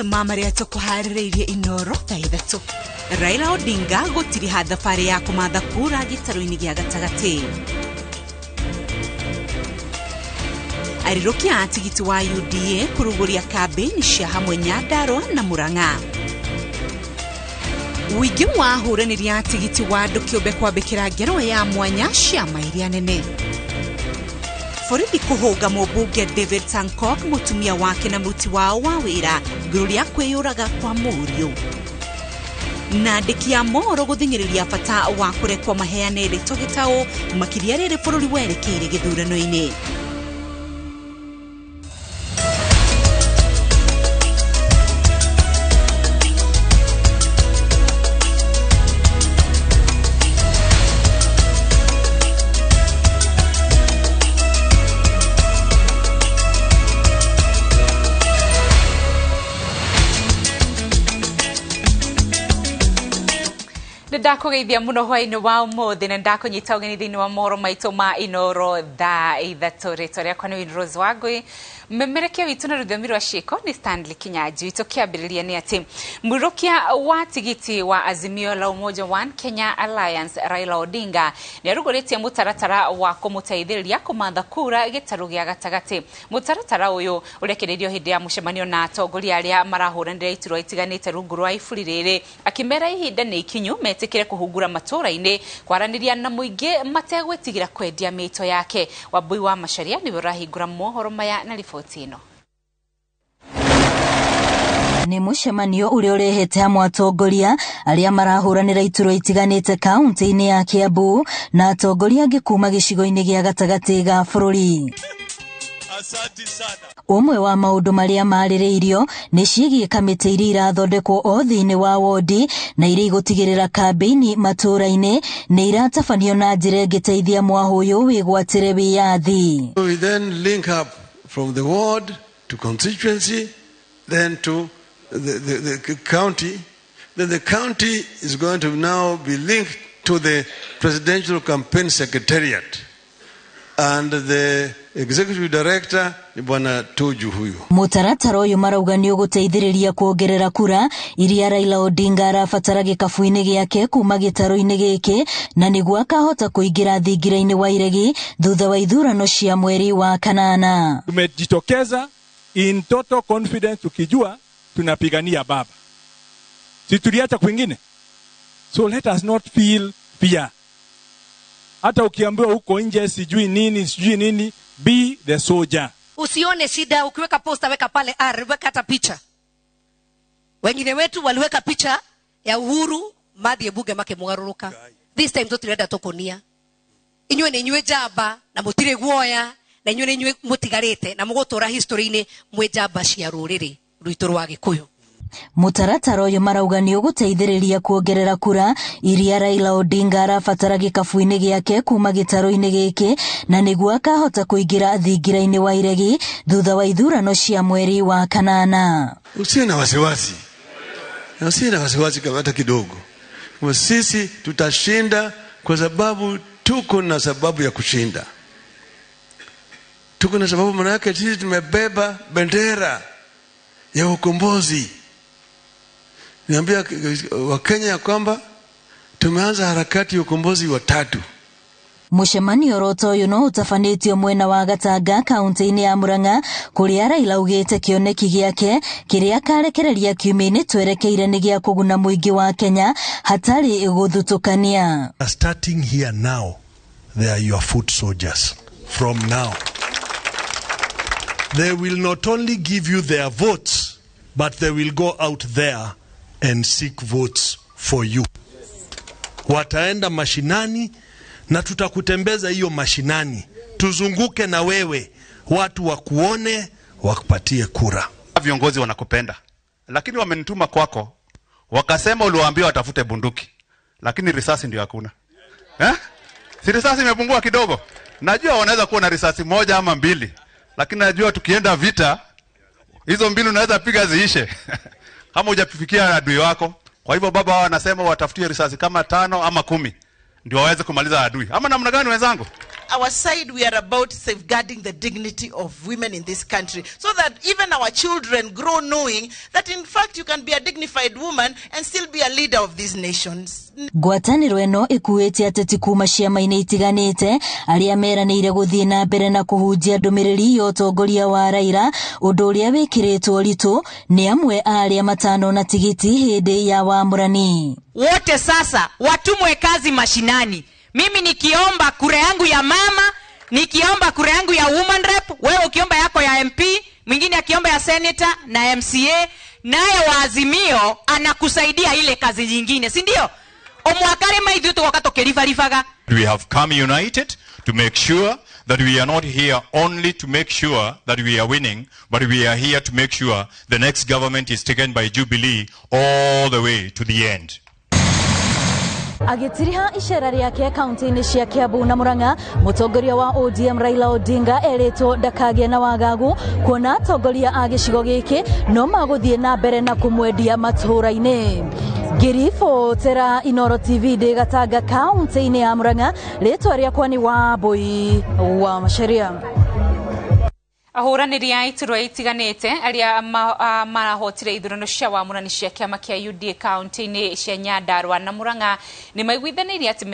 Mamwe ma marĩa tũkũharĩrĩirie Inoro thaa 3. Raila Odinga gũtiriha thabarĩ ya kũmatha kura gĩtarũ-inĩ gĩa gatagatĩ. Arirũkia tigiti wa UDA kũrugũria kambĩini cia hamwe Nyandarua na Murang'a. Ũingĩ wa ahũranĩri a tigiti wa andũ kĩũmbe kwambĩkĩra ngerwa ya mwanya ciama iria nene. Borithi kũhũnga mũmbunge David Sankok, mũtumia wake na mũruti wao wa wĩra igũrũ rĩa kwĩyũraga kwa mũriũ. Na andĩki a mohoro gũthing'ĩrĩria bata wa kũrekwo maheane ndeto gĩtaũ makĩria rĩrĩ bũrũri werekeire gĩthurano-inĩ. Ndakũgeithia mũno hwaĩ-inĩ wa ũmũthĩ na ndakũnyita ũgeni thĩinĩ wa mohoro maitũ ma Inoro thaa 3. Rĩtwa rĩakwa nĩ Winrose Wangui. Mmemerekia witũ na rũthiomi rwa ciĩko nĩ Stanley Kinyanjui. Tũkĩambĩrĩria nĩ atĩ mwĩrũkia wa tigiti wa Azimio la Umoja One Kenya Alliance Raila Odinga nĩ arugũrĩtie mũtaratara wa kũmũteithĩrĩria kũmatha kura gĩtarũ gĩa gatagatĩ. Mũtaratara ũyũ ũrekereirio hĩndĩ ya mũcemanio na atongoria arĩa marahũranĩra iturwa itiganĩte rungu rwa iburi rĩrĩ, akĩmera ihinda nĩ ikinyu metĩkĩre kũhungura matũũra-inĩ kwaranĩria na mũingĩ mategwĩtigĩra kwendia mĩto yake. Wambui wa Macharia nĩwe ũrahingũra mohoro maya na riboti ĩno. Nĩ mũcemanio ũrĩa ũrehete hamwe atongoria arĩa marahũranĩra iturwa itiganĩte kaunti-inĩ ya Kiambu na atongoria angĩ kuma gĩcigo-inĩ gĩa gatagatĩ ga bũrũri. Ũmwe wa maũndũ marĩa marĩrĩirio nĩ ciĩgiĩ kamĩtĩ iria irathondekwo o thĩinĩ wa wodi na iria igũtigĩrĩra kambĩini matũũra-inĩ nĩ iratabanio na njĩra ĩngĩteithia mwahũ ũyũ wĩgwatĩre wĩyathi. We then link up from the ward to constituency, then to the county. Then the county is going to now be linked to the Presidential Campaign Secretariat and the Executive Director ni Bwana Tuju huyu. Mũtaratara ũyũ marauga nĩ ũgũteithĩrĩria kuongerera kura iria Raila Odinga arabatara gĩkabu-inĩ gĩake kuma gĩtarũ-inĩ gĩkĩ na nĩguo akahota kũingĩra thingira-inĩ wa iregi thutha wa ithurano cia mweri wa 8. Tumejitokeza in total confidence tukijua tunapigania baba. Si tuliacha kwingine. So let us not feel fear. Hata ukiambiwa huko nje sijui nini, sijui nini, be the soldier. Usione shida ukiweka posta, weka pale R, weka hata picha. Wengine wetu waliweka picha ya Uhuru mathie bunge makimugaruruka. This time tutirenda tukunia. Inyuĩ nĩ inyuĩ njamba na mũtirĩ guoya, na inyuĩ nĩ inyuĩ mũtigarĩte na mũgũtũra history-inĩ mwĩ njamba cia rũrĩrĩ rwitũ rwa Gĩkũyũ. Mũtaratara ũyũ marauga nĩ ũgũteithĩrĩria kuongerera kura iria Raila Odinga arabatara gĩkabu-inĩ gĩake kuma gĩtarũ-inĩ gĩkĩ na nĩguo akahota kũingĩra thingira-inĩ wa iregi thutha wa ithurano cia mweri wa 8. Usiwe na wasiwasi. Usiwe na wasiwasi kama hata kidogo. Kwa sisi tutashinda kwa sababu tuko na sababu ya kushinda. Tuko na sababu, maana yake sisi tumebeba bendera ya ukombozi. Niambia Wakenya ya kwamba tumeanza harakati ya ukombozi wa 3. Mũcemanio oro ũyũ no ũtabanĩtio mwena wa Gatanga kaunti-inĩ ya Murang'a kũrĩa Raila augĩte kĩoneki gĩake kĩrĩa akarekereria kiumia-inĩ twerekeire nĩ gĩa kũguna mũingĩ wa Kenya hatarĩ gũthutũkania. Starting here now, they are your foot soldiers from now. They will not only give you their votes, but they will go out there and seek votes for you. Wataenda mashinani na tutakutembeza hiyo mashinani. Tuzunguke na wewe, watu wakuone, wakupatie kura. Viongozi wanakupenda, lakini wamenituma kwako, wakasema uliwaambia watafute bunduki, lakini risasi ndio hakuna. Si risasi imepungua kidogo? Najua wanaweza kuwa na risasi 1 ama 2, lakini najua tukienda vita hizo 2 unaweza piga ziishe. Kama hujafikia adui wako. Kwa hivyo baba wao anasema watafutie risasi kama 5 ama 10 ndio waweze kumaliza adui. Ama namna gani wenzangu? our side, we are about safeguarding the dignity of women in this country so that even our children grow knowing that in fact you can be a dignified woman and still be a leader of these nations. Ngwatanĩro ĩno ĩkuĩte ateti kuma ciama-inĩ itiganĩte arĩa meranĩire gũthiĩ na mbere na kũhunjia ndũmĩrĩri ya ũtongoria wa Raila, ũndũ ũrĩa wĩkĩrĩtwo ũritũ nĩ amwe a arĩa matanona tigiti hĩndĩ ya wamũrani. Wote sasa watumwe kazi mashinani. Mimi nikiomba kura yangu ya mama, nikiomba kura yangu ya woman rep, wewe ukiomba yako ya MP, mwingine akiomba ya senator na MCA, naye wa Azimio anakusaidia ile kazi nyingine, si ndio? Omwakare maithu tugoka tukiribaribaga. We have come united to make sure that we are not here only to make sure that we are winning, but we are here to make sure the next government is taken by Jubilee all the way to the end. Agĩtiriha icera rĩake kaunti-inĩ cia Kiambu na Murang'a, mũtongoria wa ODM Raila Odinga erĩtwo ndakagĩe na wagagu kuona atongoria a gĩcigo gĩkĩ no magũthiĩ na mbere na kũmwendia matũũra-inĩ. Ngĩribotera Inooro TV ndĩ Gatanga kaunti-inĩ ya Murang'a, rĩtwa rĩakwa nĩ Wambui wa Macharia. Ahũranĩri a iturwa itiganĩte arĩa marahotire ithurano cia wamũrani cia kĩama kĩa UDA kaunti-inĩ cia Nyandarua na Murang'a nĩ maiguithanĩirie atĩ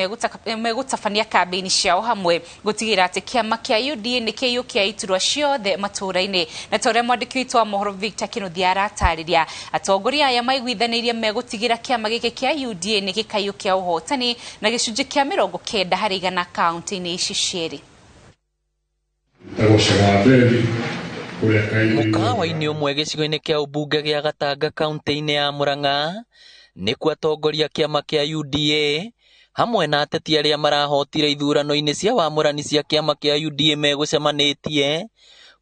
megũtabania kambĩini ciao hamwe gũtigĩrĩra atĩ kĩama kĩa UDA nĩ kĩiyũkia iturwa ciothe matũũra-inĩ. Na ta ũrĩa mwandĩki witũ wa mohoro Victor Kĩnuthia aratarĩria, atongoria aya maiguithanĩirie megũtigĩra kĩama gĩkĩ kĩa UDA nĩ gĩkaiyũkia ũhotani na gĩcunjĩ kĩa 90% kaunti-inĩ ici cierĩ. Mũkawa-inĩ ũmwe gĩcigo-inĩ kĩa ũmbunge gĩa Gatanga kaunti-inĩ ya Murang'a nĩkuo atongoria kĩama kĩa UDA hamwe na ateti arĩa marahotire ithurano-inĩ cia wamũrani cia kĩama kĩa UDA megũcemanĩtie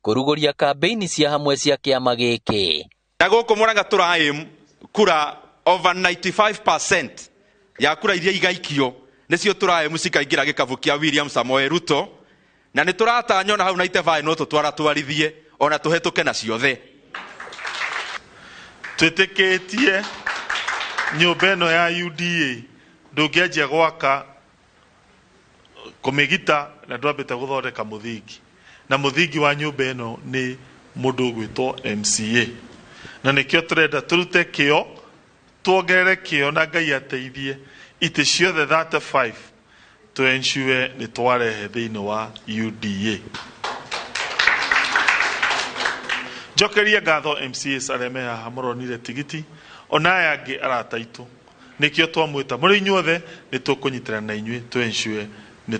kũrugũria kambĩini cia hamwe cia kĩama gĩkĩ. Na gũkũ Murang'a tũra kura over 95% ya kura iria igaikio nĩcio tũra cikaingĩra gĩkabu kĩa William Samoei Ruto, na nĩ tũratanya ona hau 95 no tũtwaratwarithie ona tũhetũke na ciothe. Twĩtĩkĩtie nyũmba ĩno ya UDA ndũngĩanjia gwaka kũmĩgita na ndwambĩte gũthondeka mũthingi, na mũthingi wa nyũmba ĩno nĩ mũndũ ũgwĩtwo MCA, na nĩkĩo tũrenda tũrute kĩo, tuongerere kĩo na Ngai ateithie itĩ ciothe 35 to ensure nĩ twarehe thĩinĩ wa UDA. Njokerie ngatho MCAs arĩa me haha mũronire tigiti, ona aya angĩ arata aitũ, nĩkĩo twamwĩta mũrĩ inyuothe, nĩ tũkũnyitana na inyuĩ to ensure nĩ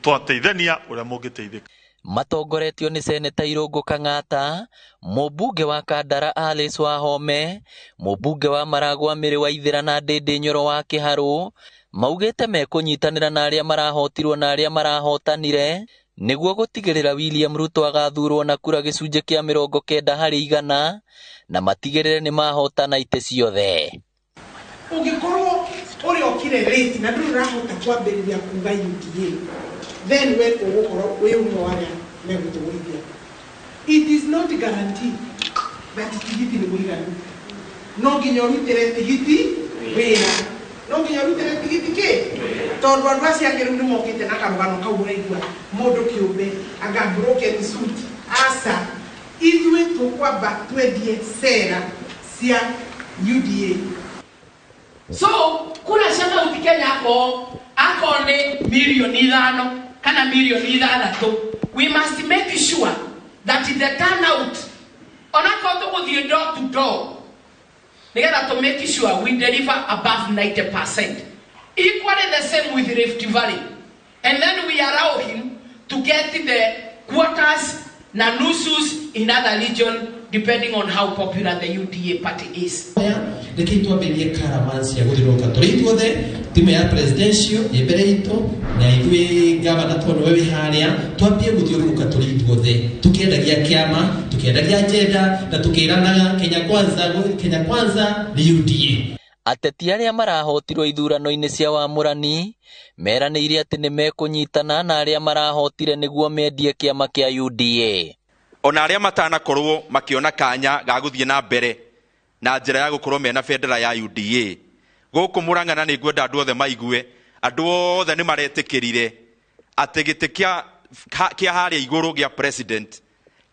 twateithania ũrĩa mũngĩteithĩka. Matongoretio nĩ Seneta Irũngũ Kang'ata, mũmbunge wa Kandara Alice Wahome, mũmbunge wa Maragwa Mĩrĩ wa Ithĩra na Ndĩndĩ Nyoro wa Kĩharũ, maugĩte mekũnyitanĩra na arĩa marahotirwo na arĩa marahotanire nĩguo gũtigĩrĩra William Ruto agathurwo na kura gĩcunjĩ kĩa 90% na matigĩrĩre nĩ mahotana itĩ ciothe. Ũngĩkorwo ũrĩa ũkire late na ndũrĩ ũrahota kwambĩrĩria kuga UDA, then we ũgũkorwo wĩ ũmwe wa arĩa megũtũgũithia. It is not guaranteed that tigiti nĩ mũiganu. No nginya ũrutĩre tigiti wĩra. No nginya ũrutĩre tigiti kĩ? Tondũ andũ acio angĩ rĩu nĩmokĩte na karũgano kau ũraigua mũndũ kĩũmbe anga broken suit. Aca, ithuĩ tũkwamba twendie cera cia UDA. So kura cia Mount Kenya ako nĩ mirioni 5 kana mirioni 6. We must make sure that the turnout onakorwo tũgũthiĩ door to door nĩgetha to make sure we deliver above 90%. Equally the same with Rift Valley. And then we allow him to get the quarters na nusus in other region depending on how popular the UDA party is. Reke twambĩrĩrie caravans ya gũthiũrũrũka tũrĩ ithuothe, timu ya presidential ĩ mbere itũ na ithuĩ gavana tondũ nĩwe wĩ harĩa, twambie gũthiũrũrũka tũrĩ ithuothe tũkĩendagia kĩama, tũkĩendagia agenda na tũkĩranaga Kenya Kwanza, Kenya Kwanza nĩ UDA. Ateti arĩa marahotirwo ithurano-inĩ cia wamũrani meranĩire atĩ nĩ mekũnyitana na arĩa marahotire nĩguo mendie kĩama kĩa UDA. Ona arĩa matanakorwo makĩona kanya ga gũthiĩ na mbere na njĩra ya gũkorwo mena bendera ya UDA gũkũ Murang'a, na nĩ ngwenda andũ othe maigue, andũ othe nĩ maretĩkĩrire Atĩ gĩtĩ kĩa harĩa igũrũ gĩa president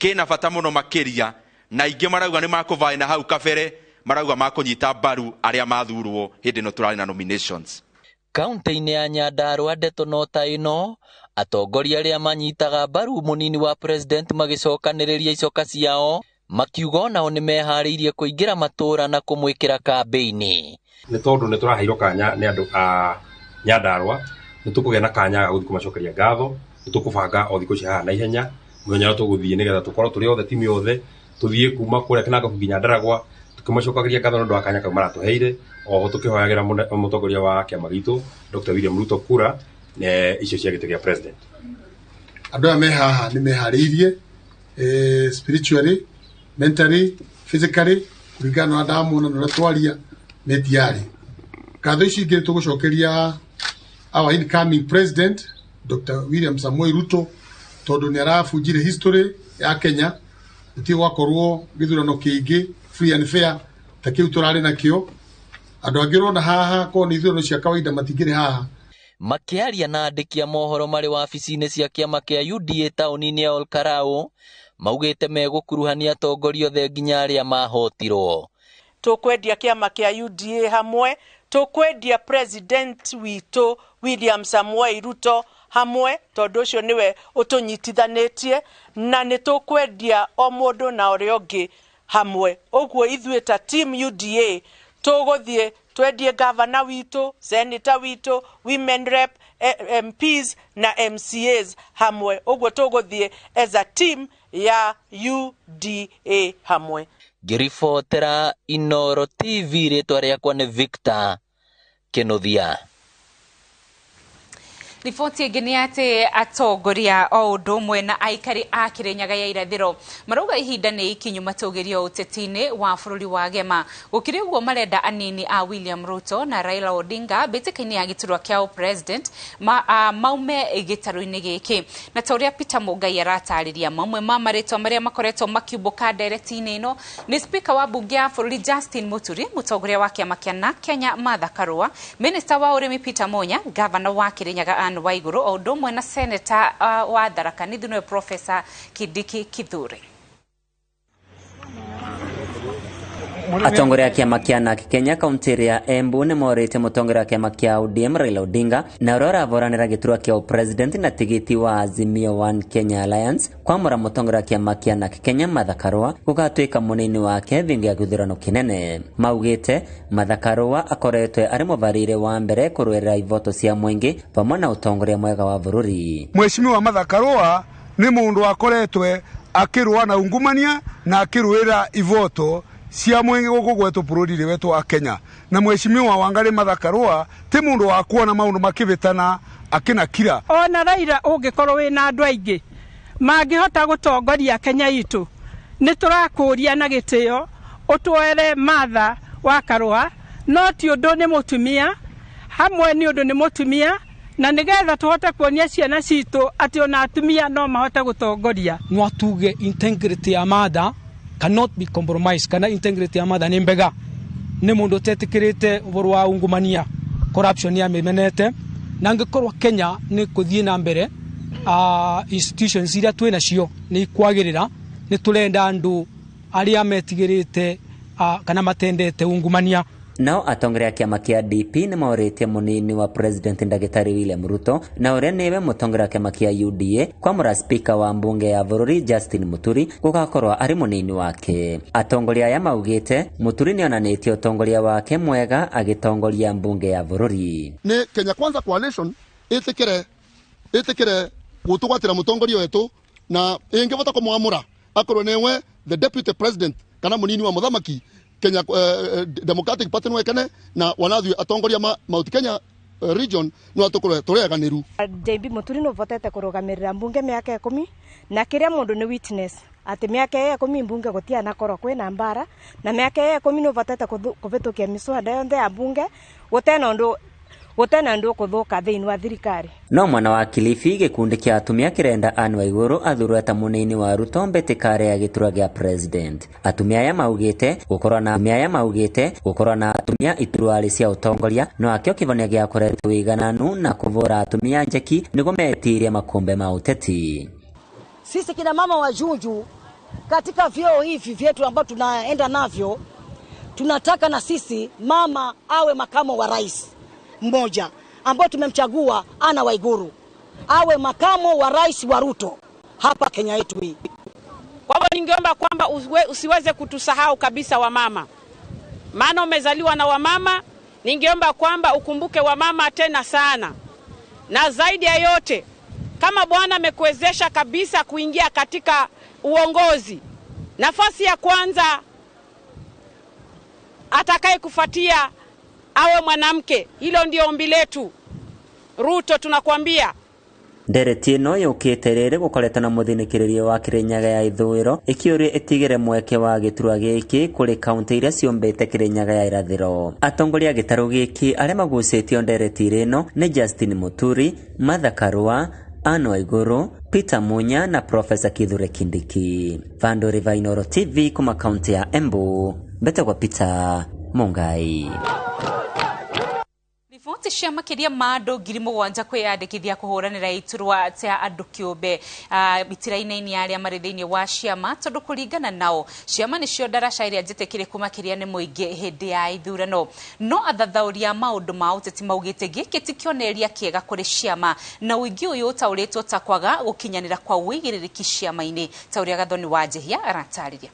kĩna bata mũno makĩria, na aingĩ marauga nĩ makũvaĩ na hau kabere marauga makũnyita mbaru arĩa mathurwo hĩndĩ ĩno tũrarĩ na nominations. Kaunti-inĩ ya Nyandarua ndeto no ta ĩno, atongoria arĩa manyitaga mbaru mũnini wa president magĩcokanĩrĩria icoka ciao makiuga onao nĩ meharĩirie kũingĩra matũũra na kũmwĩkĩra kambĩini. Nĩ tondũ nĩ tũraheirwo kanya nĩ andũ a Nyandarua, nĩ tũkũgĩa na kanya ga gũthiĩ kũmacokeria ngatho, nĩ tũkũbanga o thikũ ici haha na ihenya mũthenya ũrĩa tũgũthiĩ nĩgetha tũkorwo tũrĩ othe timu yothe tũthiĩ kuma kũrĩa Kinango nginya Ndaragwa tũkĩmacokagĩria ngatho nĩ ũndũ wa kanya kau maratũheire, oho tũkĩhoyagĩra mũtongoria wa kĩama gitũ Dr. William Ruto kura icio cia gĩtĩ kĩa president. Andũ aya me haha nĩ meharĩirie spiritually, mentally, physically, kũringana na ũrĩa ndamona na ũrĩa twaria me tayari. Ngatho ici ingĩ tũgũcokeria our incoming president Dr. William Samoei Ruto tondũ nĩ arabunjire history ya Kenya. Gũtirĩ gwakorwo gĩthurano kĩngĩ free and fair ta kĩu tũrarĩ nakĩo. Andũ angĩ ũrona haha korwo nĩ ithurano cia kawaida matingĩrĩ haha. Makĩaria na andĩki a mohoro marĩ wabici-inĩ cia kĩama kĩa UDA taũni-inĩ ya Olkalau, maugĩte megũkuruhania atongoria othe nginya arĩa mahotirwo. Tũkwendia kĩama kĩa UDA hamwe, tũkwendia president witũ William Samoei Ruto hamwe, tondũ ũcio nĩwe ũtũnyitithanĩtie, na nĩ tũkwendia o mũndũ na ũrĩa ũngĩ hamwe. Ũguo ithuĩ ta team UDA tũgũthiĩ twendie gavana witũ, senator witũ, women rep, MPs na MCAs hamwe. Ũguo tũgũthiĩ as a team ya UDA hamwe. Ngĩribotera Inooro TV, rĩtwa rĩakwa nĩ Victor Kĩnuthia. Riboti ĩngĩ nĩ atĩ atongoria o ũndũ ũmwe na aikari a Kĩrĩnyaga ya irathĩro marauga ihinda nĩ ikinyu matũgĩrio ũteti-inĩ wa bũrũri wa Gema. Gũkĩrĩ ũguo marenda anini a William Ruto na Raila Odinga mbĩtĩka-inĩ ya gĩturwa kĩa president maume gĩtarũ-inĩ gĩkĩ. Na ta ũrĩa Peter Mũngai aratarĩria, mamwe ma marĩtwa marĩa makoretwo makiumbũka ndereti-inĩ ĩno nĩ speaker wa mbunge ya bũrũri Justin Muturi, mũtongoria wa kĩama kĩa NARC Kenya Martha Karua, minister wa ũrĩmi Peter Munya, gavana wa Kĩrĩnyaga Anne Waiguru, o ũndũ ũmwe na senator wa Tharaka Nithi nĩwe Professor Kindiki Kithure. Atongoria a kĩama kĩa NARC Kenya kaunti ya Embu nĩ morĩte mũtongoria wa kĩama kĩa ODM Raila Odinga na ũrĩa ũrahũranĩra gĩturwa kĩa president na tigiti wa Azimio One Kenya Alliance kwamũra mũtongoria wa kĩama kĩa NARC Kenya Martha Karua gũgatuĩka mũnini wake thingo ya gĩthurano kĩnene. Maugĩte Martha Karua akoretwe arĩ mũbarĩre wa mbere kũrũĩrĩra ivoto cia mũingĩ pamwe na ũtongoria mwega wa bũrũri. Mheshimiwa Martha Karua nĩ mũndũ akoretwe akĩrũa na ungumania na akĩrũĩra ivoto cia mũingĩ gũkũ gwetũ bũrũri-inĩ wetũ wa Kenya. Na Mheshimiwa Wangari Martha Karua ti mũndũ wa kuona maũndũ makĩhĩtana akĩnakira. Ona Raila ũngĩkorwo wĩna andũ aingĩ mangĩhota gũtongoria Kenya itũ, nĩ tũrakũria na gĩtĩo ũtwere Martha wa Karua, no ti ũndũ nĩ mũtumia, hamwe nĩ ũndũ nĩ mũtumia, na nĩgetha tũhote kuonia ciana citũ atĩ ona atumia no mahote gũtongoria. No tuge integrity ya Martha cannot be compromised, kana integrity ya Martha nĩ mbega, nĩ mũndũ ũtetĩkĩrĩte ũhoro wa ungumania, corruption ya mĩmenete, na angĩkorwo Kenya nĩ kũthiĩ na mbere, institutions iria twĩ nacio nĩ ikwagĩrĩra, nĩ tũrenda andũ arĩa metigĩrĩte kana matendete ungumania. Nao atongoria a kĩama kĩa DP nĩ morĩtie mũnini wa president ndagĩtarĩ William Ruto na ũrĩa nĩwe mũtongoria wa kĩama kĩa UDA kwamũra speaker wa mbunge ya bũrũri Justin Muturi gũgakorwo arĩ mũnini wake. Atongoria aya maugĩte Muturi nĩonanĩtie ũtongoria wake mwega agĩtongoria mbunge ya bũrũri. Nĩ Kenya Kwanza Coalition ĩtĩkĩre gũtũgwatĩra mũtongoria wetũ na ĩngĩbota kũmwamũra akorwo nĩwe the deputy president kana mũnini wa mũthamaki Kenya Democratic Party nwekene na wanathue atongoria ma Mount Kenya region no atukorwe tureganiru. JB Muturi no votete kurugamirira mbunge miaka 10 na kiria mundu ni witness ati miaka 10 mbunge gutia na korwo kwina mbara na miaka 10 no votete kubitukia miswada yonthe ya mbunge gutena undu Gutena ndu kuthuka thiini wa thirikari. No mwena wa Kilifi gikundi kia atumia kirenda Anne Waiguru athurwe ta munini wa Ruto mbitikare ya giturwa gia president. Atumia aya maugite gukorwo na atumia aya maugite gukorwo na atumia iturwa cia utongoria no akio kivonia gia kureta wigananu na kuvura atumia njeki niguo metirie makombe ma uteti. Sisi kina mama wa Juju katika vyeo hivi vyetu ambao tunaenda navyo, tunataka na sisi mama awe makamo wa rais mmoja ambao tumemchagua Anne Waiguru awe makamo wa rais wa Ruto hapa Kenya yetu hii. Kwa hivyo ningeomba kwamba usiweze kutusahau kabisa wamama, maana umezaliwa na wamama. Ningeomba kwamba ukumbuke wamama tena sana, na zaidi ya yote kama Bwana amekuwezesha kabisa kuingia katika uongozi, nafasi ya kwanza atakaye kufuatia awe mwanamke. Hilo ndio ombi letu. Ruto tunakwambia. Ndereti ĩno yũkĩte rĩrĩ gũkoretwo na mũthinĩkĩrĩrio wa Kirinyaga ya ithũĩro ĩkĩũrio ĩtigĩre mweke wa gĩturwa gĩkĩ kũrĩ kaunti iria ciũmbĩte Kirinyaga ya irathĩro. Atongoria a gĩtarũ gĩkĩ arĩa magucĩtio ndereti ĩno nĩ Justin Muturi, Martha Karua, Anne Waiguru, Peter Munya na Profesa Kithure Kindiki. Vandũ va Inooro TV kuma kaunti ya Embu, mbetagwo Peter Mungai. Riboti cia makiria ma andu 7,000 kwiyandikithia kuhuranira iturwa cia andu kiumbe itiraine-ini aria mari thiini wa ciama tondu kuringana nao ciama nicio ndaraca iria njitikiriku makiria ni muingi hindi ya ithurano. No athathauri a maundu ma uteti maugite giki ti kionereria kiega kuri ciama na uingi uyu utauritwo ta kwaga gukinyanira kwa uigiririki ciama-ini ta uria Gathoni wa Njihia aratariria.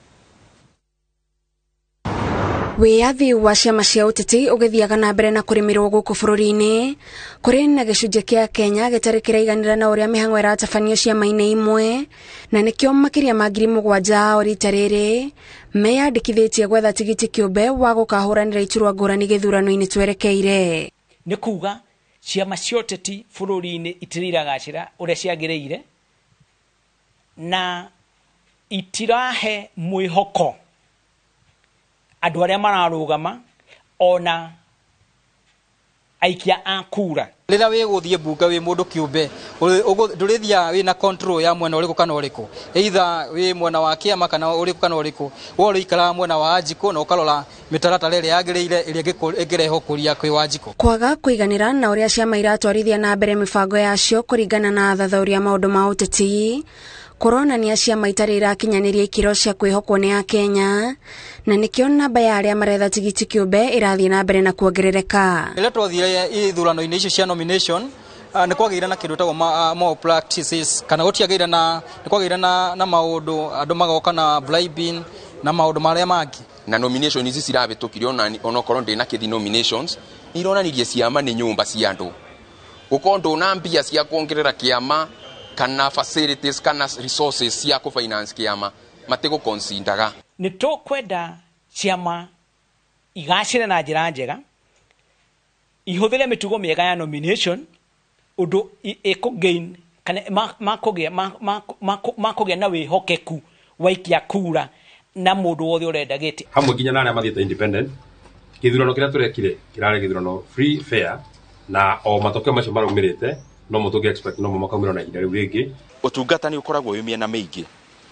Wĩyathi wa ciama cia ũteti ũgĩthiaga na mbere na kũrĩmĩrwo gũkũ bũrũri-inĩ kũrĩ na gĩcunjĩ kĩa Kenya gĩtarĩ kĩraiganĩra na ũrĩa mĩhang'o ĩratabanio ciama-inĩ imwe, na nĩkĩo makĩria ma 7,000 o rita rĩrĩ meyandĩkithĩtie gwetha tigiti kĩũmbe wa gũkahũranĩra iturwa ngũrani gĩthurano-inĩ twerekeire. Nĩ kuga ciama cia ũteti bũrũri-inĩ itirĩ iragacĩra ũrĩa ciagĩrĩire na itirahe mwĩhoko andũ arĩa mararũgama ona aikia a kura. Rĩrĩa wĩgũthiĩ mbunge wĩ mũndũ kĩũmbe ndũrĩthiaga wĩna control ya mwena ũrĩkũ kana ũrĩkũ, either wĩ mwena wa kĩama kana ũrĩkũ kana ũrĩkũ, we ũrĩikaraga mwena wa Wanjikũ na ũkarora mĩtaratara ĩrĩa yagĩrĩire ĩrĩa ĩngĩrehe ũkũria kwĩ Wanjikũ. Kwaga kũiganĩra na ũrĩa ciama iratwarithia na mbere mĩbango yacio kũringana na athathaũri a maũndũ ma ũteti kũronania ciama itarĩ irakinyanĩria ikĩro cia kwĩhokwo nĩ Akenya, na nĩkĩo namba ya arĩa maretha tigiti kĩũmbe ĩrathiĩ na mbere na kuongerereka. Rĩrĩa twathire ithurano-inĩ icio cia nomination nĩ kwagĩire na kĩndũ gĩtagwo malpractices, kana gũtiagĩire na nĩ kwagĩire na maũndũ andũ magoka na bribing na maũndũ marĩa mangĩ. Na nomination ici cirabĩtũkire onokorwo ndĩ na kĩthi nominations ironanirie ciama nĩ nyũmba cia andũ, gũkorwo ndũna mbia cia kuongerera kĩama kana facilities kana resources cia ku finance kiama matigo consideraga. Nĩ tũkwenda ciama igacĩre na njĩra njega, ihũthĩre mĩtugo mĩega ya nomination ũndũ ĩkũgain kana makũgĩa na wĩhokeku wa aikia kura na mũndũ wothe ũrenda gĩtĩ. Hamwe nginya na arĩa mathiĩte independent, gĩthurano kĩrĩa tũrekire kĩrarĩ gĩthurano free fair, na o matokeo macio maraumĩrĩte no mũtũngĩ expect no makaumĩra na ihinda rĩu rĩngĩ. Ũtungata nĩ ũkoragwo wĩ mĩena mĩingĩ,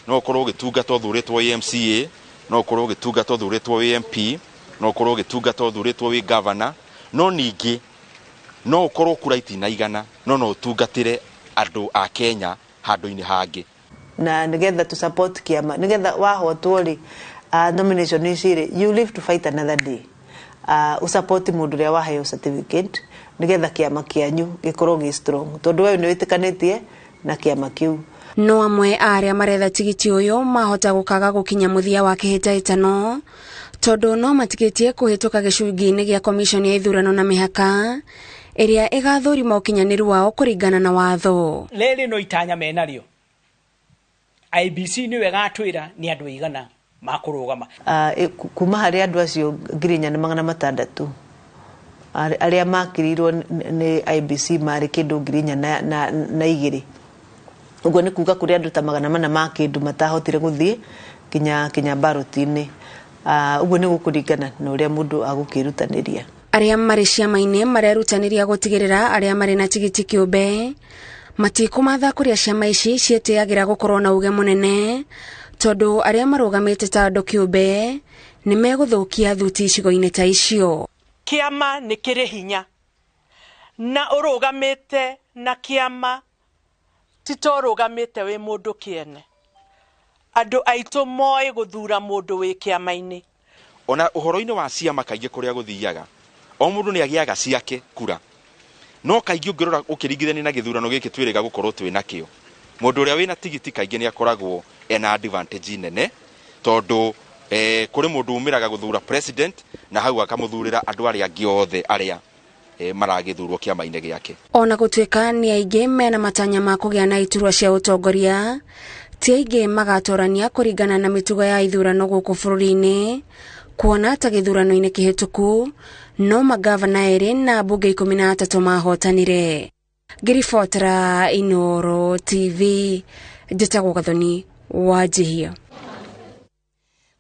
no ũkorwo ũgĩtungata ũthurĩtwo wĩ MCA, no ũkorwo ũgĩtungata ũthurĩtwo wĩ MP, no ũkorwo ũgĩtungata ũthurĩtwo wĩ governor, no ningĩ no ũkorwo kura itinaigana no no ũtungatĩre andũ a Kenya handũ-inĩ hangĩ. Na nigetha to support kiama, nigetha wahotwo rĩ nomination ici rĩ, you live to fight another day. Usupport mũndũ ũrĩa waheo certificate nigetha kiama kĩanyu gĩkorwo gĩ strong, tondũ we nĩ wĩtĩkanĩtie na kiama kĩu. No amwe a arĩa maretha tigiti ũyũ mahota gũkaga gũkinya mũthia wa kĩhĩtahĩtano tondũ no matigĩtie kũhĩtũka gĩcungi-inĩ gĩa komishoni ya ithurano na mĩhaka ĩrĩa ĩgathũrima ũkinyanĩru wao kũringana na watho. Rĩrĩ no itanya menarĩo IBC nĩyo ĩgatwĩra nĩ andũ aigana makũrũgama. Kuma harĩ andũ acio 4,600 arĩa makirirwo nĩ IBC marĩ kĩndũ 4,002. Ũguo nĩ kuga kũrĩ andũ ta 400 ma kĩndũ matahotire gũthiĩ kinya baroti-inĩ. Ũguo nĩ gũkũringana na ũrĩa mũndũ agũkĩrutanĩria. Arĩa marĩ ciama-inĩ marerutanĩria gũtigĩrĩra arĩa marĩ na tigiti kĩũmbe matikũmatha kũrĩa ciama ici ciĩtĩagĩra gũkorwo na uge mũnene, tondũ arĩa marũgamĩte ta andũ kĩũmbe nĩ megũthũkia thuti icigo-inĩ ta icio. Kĩama nĩ kĩrĩ hinya na ũrũgamĩte na kĩama ti ta ũrũgamĩte wĩ mũndũ kĩene. Andũ aitũ moĩ gũthura mũndũ wĩ kĩama-inĩ. Ona ũhoro-inĩ wa ciama kaingĩ kũrĩa gũthiaga o mũndũ nĩ agĩaga ciake kura, no kaingĩ ũngĩrora ũkĩringithania na gĩthurano gĩkĩ twĩrĩga gũkorwo twĩ nakĩo, mũndũ ũrĩa wĩna tigiti kaingĩ nĩ akoragwo ena advantage nene, tondũ kũrĩ mũndũ umĩraga gũthura president na hau akamũthurĩra andũ arĩa angĩ othe arĩa maragĩthurwo kĩama-inĩ gĩake. Ona gũtuĩka nĩ aingĩ mena matanya ma kũgĩa na iturwa cia ũtongoria, ti aingĩ magatorania kũringana na mĩtugo ya ithurano gũkũ bũrũri-inĩ, kuona ta gĩthurano-inĩ kĩhĩtũku no magavana 2 na mbunge 13 mahotanire. Ngĩribotera Inooro TV, njĩtagwo Gathoni wa Njihia.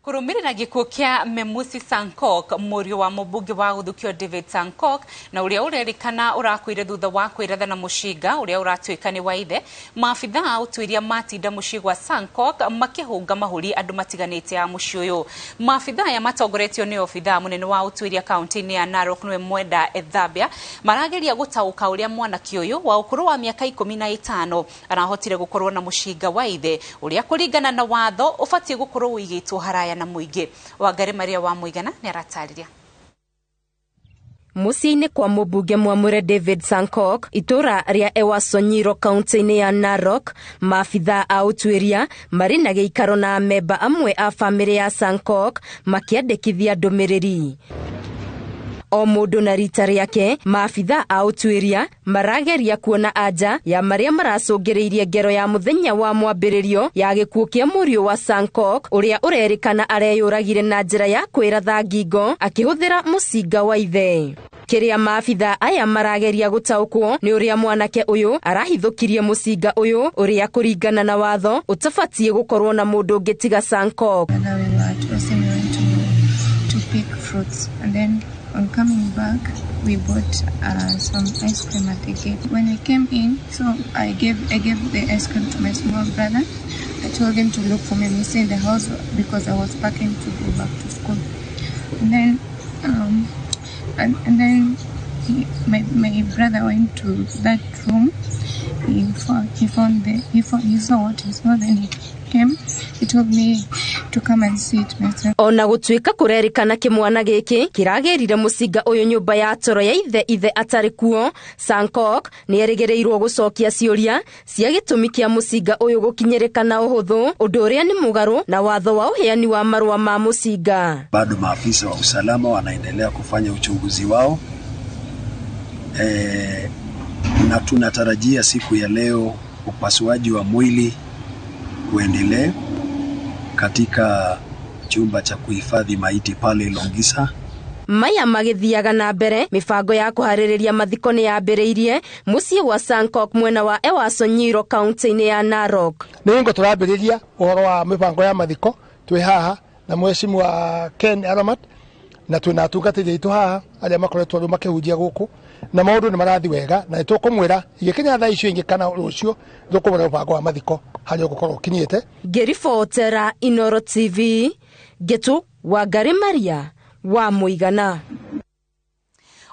Kũrũmĩrĩra gĩkuũ kĩa Memusi Sankok, mũriũ wa mũmbunge wa gũthukio David Sankok, na ũrĩa ũrerĩkana ũrakuire thutha wa kwĩratha na mũcinga ũrĩa ũratuĩka nĩ wa ithe, maabitha a ũtuĩria matinda mũciĩ gwa Sankok makĩhũnga mahũri andũ matiganĩte a mũciĩ ũyũ. Maabitha aya matongoretio nĩ obithaa mũnene wa ũtuĩria kaunti-inĩ ya Narok nĩwe Mwenda Ethabia, marageria gũtaũka ũrĩa mwanake ũyũ wa ũkũrũ wa mĩaka 15 arahotire gũkorwo na mũcinga wa ithe ũrĩa kũringana na watho ũbatiĩ gũkorwo ũigĩtwo haraya na mũingĩ. Wangari Maria wa Mũigana nĩ aratarĩria. Mũciĩ-inĩ kwa mũmbunge mwamũre David Sankok, itũra rĩa Ewasonyiro kaunti-inĩ ya Narok, maabitha a ũtuĩria marĩ na gĩikaro na amemba amwe a bamĩrĩ ya Sankok makĩandĩkithia ndũmĩrĩri. O mũndũ na rita rĩake, maabitha a ũtuĩria marageria kuona anja ya marĩa maracũngĩrĩirie ngero ya mũthenya wa mwambĩrĩrio ya gĩkuũ kĩa mũriũ wa Sankok ũrĩa ũrerĩkana areyũragire na njĩra ya kwĩratha ngingo akĩhũthĩra mũcinga wa ithe. Kĩrĩa maabitha aya marageria gũtaũkwo nĩ ũrĩa mwanake ũyũ arahithũkirie mũcinga ũyũ ũrĩa kũringana na watho ũtabatiĩ gũkorwo na mũndũ ũngĩ tiga Sankok. On coming back, we bought some ice cream at the gate. When we came in, so I gave the ice cream to my small brother. I told him to look for me missing in the house because I was packing to go back to school. And then, and then my brother went to that room. He found the he found, he saw what he saw. Then he came. He told me to come and see it myself. Ona gũtuĩka kũrerĩkana kĩmwana gĩkĩ kĩragĩrire mũcinga ũyũ nyũmba ya toro ya ithe atarĩ kuo, Sankok nĩ erĩgĩrĩirwo gũcokia ciũria cia gĩtũmi kĩa mũcinga ũyũ gũkinyĩrĩka na ũhũthũ, ũndũ ũrĩa nĩ mũgarũ na watho wa ũheani wa marũa ma mũcinga. Bado maafisa wa usalama wanaendelea kufanya uchunguzi wao, na tunatarajia siku ya leo upasuaji wa mwili uendelee katika chumba cha kuhifadhi maiti pale Longisa. Maya magĩthiaga na mbere, mĩbango ya kũharĩrĩria mathiko nĩ yambĩrĩirie mũciĩ wa Sankok mwena wa Ewasonyiro kaunti-inĩ ya Narok. Nĩ hingo tũrambĩrĩria ũhoro wa mĩbango ya mathiko twĩ haha na mheshimiwa Ken Aramat, na twĩna atungatĩri aitũ haha arĩa makoretwo rĩu makĩhunjia gũkũ, na maũndũ nĩ marathiĩ wega, na nĩtũkũmwĩra igĩkinya thaa icio ingĩ kana rũciũ nĩtũkũmwĩra mũbango wa mathiko harĩa ũgũkorwo ũkinyĩte. Ngĩribotera Inooro TV, Ngĩtũ Wangari Maria wa Mũigana.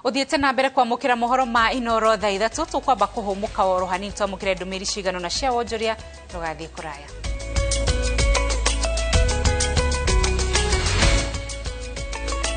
Ũthiĩte na mbere kwamũkĩra mohoro ma Inooro thaa 3, tũkwamba kũhũmũka oro hanini twamũkĩre ndũmĩrĩri cigana na cia wonjoria, ndũgathiĩ kũraya.